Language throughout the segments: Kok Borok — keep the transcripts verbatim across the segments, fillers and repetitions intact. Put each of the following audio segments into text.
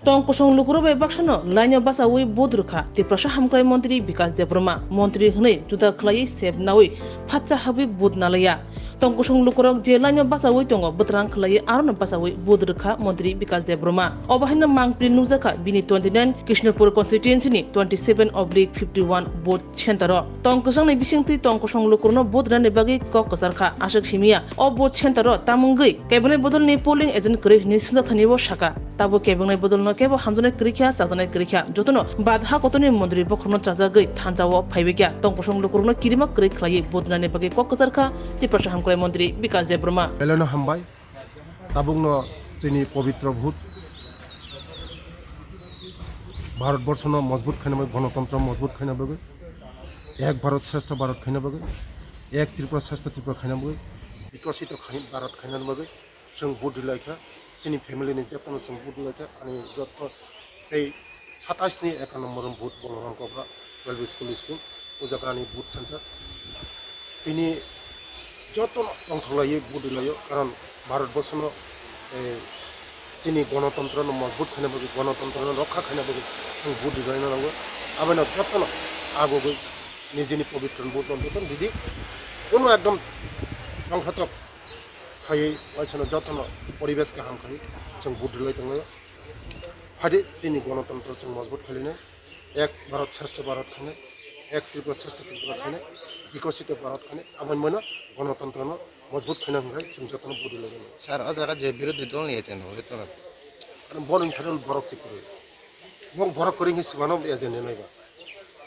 Tong kosong lukurok bai baksano laino bachawi vote rwkha Tiprasa hamkrai montri Bikas Debbarma. Montri hwnwi juda khwlaiwi sep nawi phatsa habwi vote nalaiya. Tong kosong lukurok je laino bachawi tongo, bwtrang khwlaiwi arono bachawi vote rwkha montri Bikas Debbarma. Obo haino mangpili nukjakha bini twenty nine Krishnapur constituency ni twenty seven oblique fifty one vote center o. Tong kwchangni bisingtwi tong kosong lukurokno vote rwnani bagwi kok kwcharkha. Aswk simiya o vote center o tamungwi kebengni bodolni polling agent kwrwi hwnwi swngjak thani bo sakha. Tabuk kebengni bodolno kebo hamjaknai kwrwi kha, chakjaknai kwrwi kha. Jotono bad ha kotorni montri bokhorokno chajagwi thansa o phaibai kha. Tong kosong lukurokno kirima kwrwi khwlaiwi vote rwnani bagwi kok kwcharkha Tiprasa hamkrai montri Bikas Debbarma. Beleno hambai. Tabukno chini pobitro vote Bharatborshono mojbut khaina bagwi, gonotontro mojbut khaina bagwi, Ek Bharat Shreshtha Bharat khaina bagwi, Ek Tripura Shreshtha Tripura khaina bagwi, Bikasito khai-, Bharat khaina bagwi chwng vote rwlaikha. Chini family ni jotono chwng vote rwlaikha. Ani joto tei satais ni eka number vote Balaram Kopra L P school, school, o jaga ani vote center. Tini jotono tongthoklaio, vote rwlaio, karon Bharatborshono, eh, chini gonotontrono mojbut khaina bagwi, gonotontrono rokha khaina bagwi chwng vote rwlaina nango. Abono jotono agogwi nijini pobitro vote no jotono didi. Kuno ekdom tongthotok khaiwi waisano jotono poribesh kaham khaiwi chwng vote rwlai tonglaio. Phadi chini gonotontro chwng mojbut khailini. Ek Bharat Shreshtha Bharat khainai, Ek Tripura Shreshtha Tripura khainai, Bikasito Bharat khainai, aboni mano gonotontro no mojbut khaina hwnkhai chwng jotono budi lagano. Sir, o jaga je birodhi dol ni agent hwnwi tongo. Karon borok ni thani borok se kwrwi. Borok borok kwrwi hwnwi swmano agent ni naiba.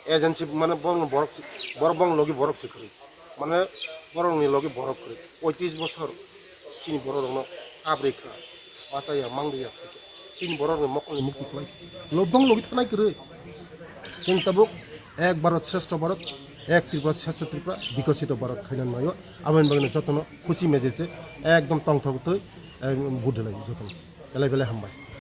Agent se mane borok borok se, borok bong logi borok se kwrwi. Mane borok ni logi borok kwrwi. Poitris bosor chini borok rokno kabrwi kha, bachaya, mangriya, chini borok ni mokol ni mukti khlai. Lobong logi thanai kwrwi. Chwng tabuk Ek Bharat Shreshtha Bharat, Ek Tripura Shreshtha Tripura, Bikasito Bharat khaina naio. Aboni bagwi jotono khusi meje se ekdom tongthok twi, eh, vote rwlai jotono. Belai belai hambai.